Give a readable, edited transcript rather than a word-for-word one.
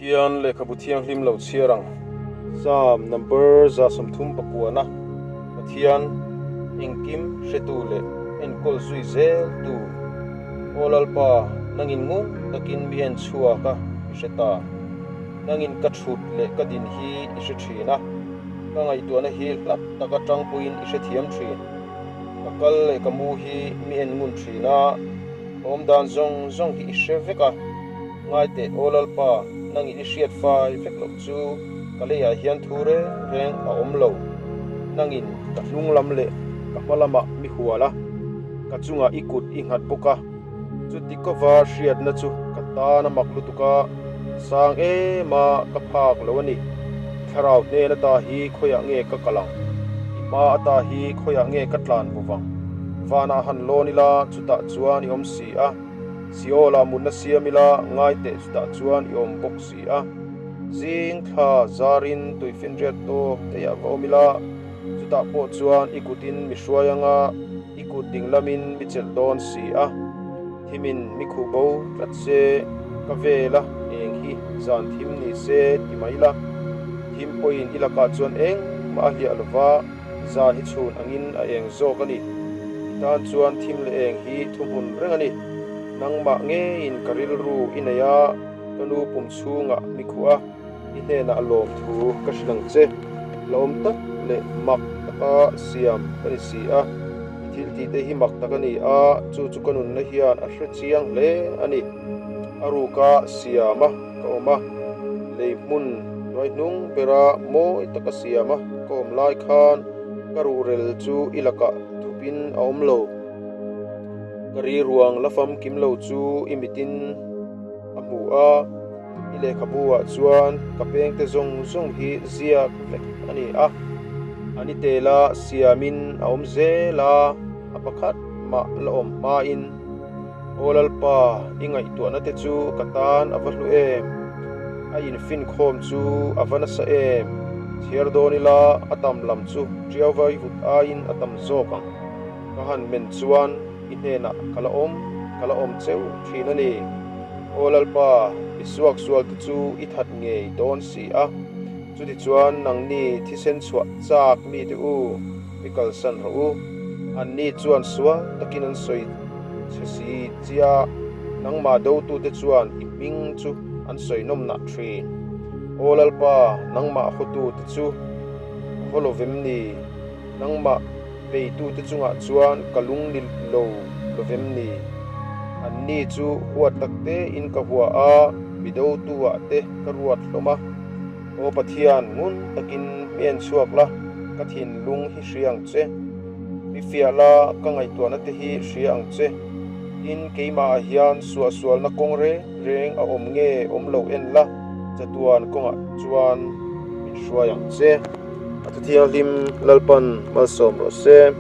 Pathian lehkhabu thianghlim lo chhiar ang. Psalm number 39 Pathian engkim hretu leh enkawl zui zeltu Aw Lalpa, nangin ngun takin mi en chhuak a, i hre ta. Nangin ka thut leh ka din hi i hre thin a, ka ngaihtuahna hi hlat taka tangpuiin i hrethiam thin. Ka kal leh ka mu hi mi en ngun thin a, ka awmdan zawng zawng hi i hre vek a. Ngai teh Aw Lalpa, nangin i hriat fai vek loh chu ka leiah hian thu reng reng a awm lo. Nangin ka hnung lam leh ka hma lamah mi hual a, ka chungah i kut i nghat bawk a. Chuti kova hriatna chu ka tan a mak lutuk a, sang em a ka phak lo a ni. I thlarau hnen ata hi khawiah nge ka kal ang? I hma ata hi khawiah nge ka tlan bo vang? Vanah han lawn ila chutah chuan i awm si a. Seolah mutna siam ila ngai teh chutah chuan i awm bawk si a. Zing thla zarin tuifinriat tawp teiah va awm ila, chutah pawh chuan i kutin mi hruai anga i kut ding lamin mi chelh dawn si a. Thimin mi khuh bo tlat se, ka vel a, eng hi zan thim ni se ti mai la. Thim pawhin i lakah chuan engmah a hliah lova. Zan hi chhun angin a eng zawk a ni. I tan chuan thim leh eng hi thuhmun reng a ni. Nangmah ngeiin ka rilru i nei a, ka nu pum chhungah mi khuh a, i hnenah lawm thu ka hrilh ang che. Hlauhawm tak leh mak taka siam ka ni si a, i thil tihte hi mak tak a ni a, chu chu ka nunna hian a hre chiang hle a ni. A ruka siam a ka awm a, lei hmun hnuai hnung bera mawi taka siam a ka awm lai khan ka ruhrel chu i lakah thupin a awm lo. Ka ri ruang la famkim lo chu i mitin a hmu a, i lehkhabu ah chuan ka pengte zawng zawng hi ziak vek a ni a, a ni tela siamin a awm zel a, a pakhat mah la awm hmain. Aw Lalpa, i ngaihtuahna te chu ka tan a va hlu em? A infinkhawm chu a va nasa em? Chhiar dawn ila a tam lam chu ṭiau vai vut aiin a tam zawk ang. Ka han men chuan i hnenah ka la awm, ka la awm cheu ṭhin a ni. Aw Lalpa, i suaksual te chu i that ngei dawn si a. Chutichuan nangni thisen chhuah chak mite u, mi kalsan rawh u. Anni chuan sual takin an sawi che si chia, nangmah dotute chuan i hming chu an sawi nawm nah thin. Aw Lalpa, nangmah hawtute chu ka haw lo vem ni? Nangmah peitute chungah chuan ka lung ni lo lo vem ni? Anni chu huat tak tein ka hua a, mi dotu-ah te ka ruat hlawm a. Aw Pathian, ngun takin mi en chhuak la, ka thinlung hi hria ang che. Mi fiah la, ka ngaihtuahna te hi hria ang che. Tin, keimahah hian suahsualna kawng reng reng a awm nge awm lo en la, chatuan kawngah chuan min hruai ang che. A thu thianghlim Lalpan malsawm rawh se.